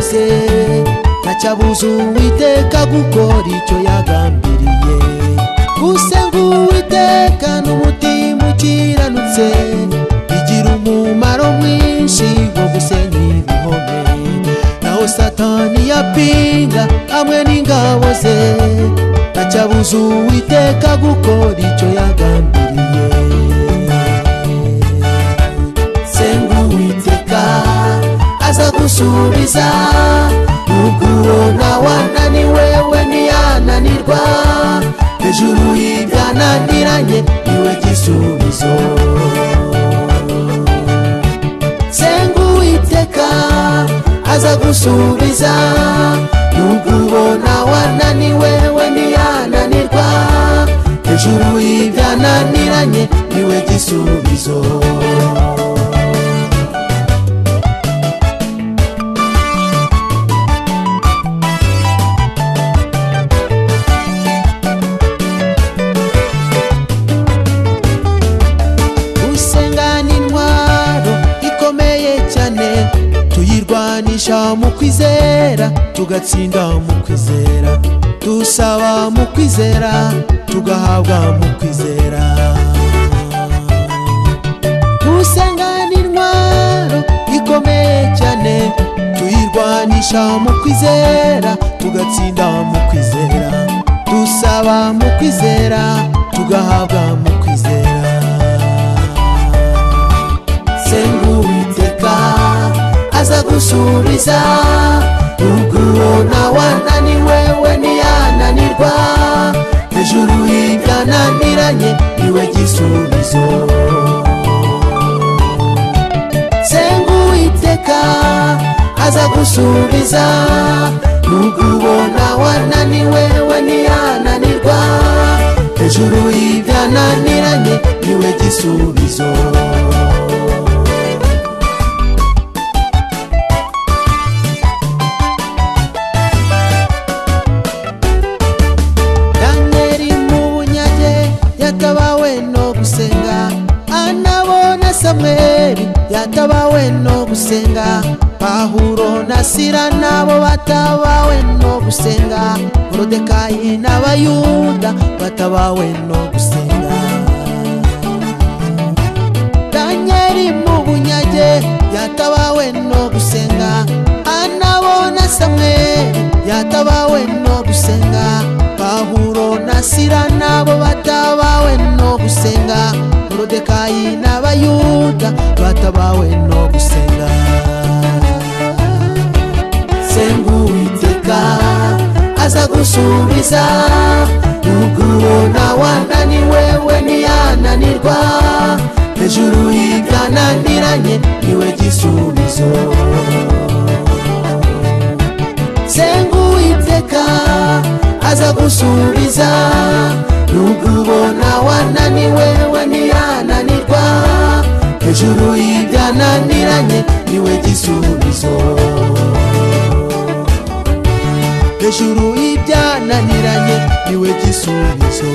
n'ingabo ze, ntacyabuza Uwiteka gukora icyo yagambiriye. Gusenga Uwiteka n'umutima ukiranutse bigira umumaro mwinshi wo gusenya ibihome. Naho Satani yapinga hamwe n'ingabo ze, ntacyabuza Uwiteka gukora icyo yagambiriye. Senga Uwiteka aza gusubiza, nubwo ubona wananiwe we ntiyananirwa. Hejuru y'ibyananiranye niwe gisubizo. Senga Uwiteka aza gusubiza, nubwo ubona wananiwe we ntiyananirwa. Hejuru y'ibyananiranye niwe gisubizo. Gusenga ni intwaro ikomeye cyane, tuyirwanisha mu kwizera tugatsinda mu kwizera, dusaba mu kwizera tugahabwa mu kwizera. Gusenga ni intwaro ikomeye cyane, tuyirwanisha mu kwizera tugatsinda mu kwizera, dusaba mu kwizera tugahabwa mu kwizera. Senga Uwiteka aza gusubiza, nubwo ubona wananiwe we ntiyananirwa. Hejuru y'ibyananiranye niwe gisubizo. Senga Uwiteka aza gusubiza, nubwo ubona wananiwe we ntiyananirwa. Hejuru y'ibyananiranye niwe gisubizo. Danieli mu bunyage yatabawe no gusenga, anabona Samweli yatabawe no gusenga, Pawulo na Sila nabo batabawe no gusenga, Moridekayi n'Abayuda batabawe no gusenga. Danieli mu bunyage yatabawe no gusenga, anabona Samweli yatabawe no gusenga, Pawulo na Sila nabo batabawe no gusenga, Moridekayi n'Abayuda batabawe no gusenga. Senga Uwiteka aza gusubiza, nubwo ubona wananiwe we ntiyananirwa. Hejuru y'ibyananiranye niwe gisubizo. Senga Uwiteka aza gusubiza, nubwo ubona wananiwe we ntiyananirwa. Hejuru y'ibyananiranye niwe gisubizo. Hejuru y'ibyananiranye niwe gisubizo.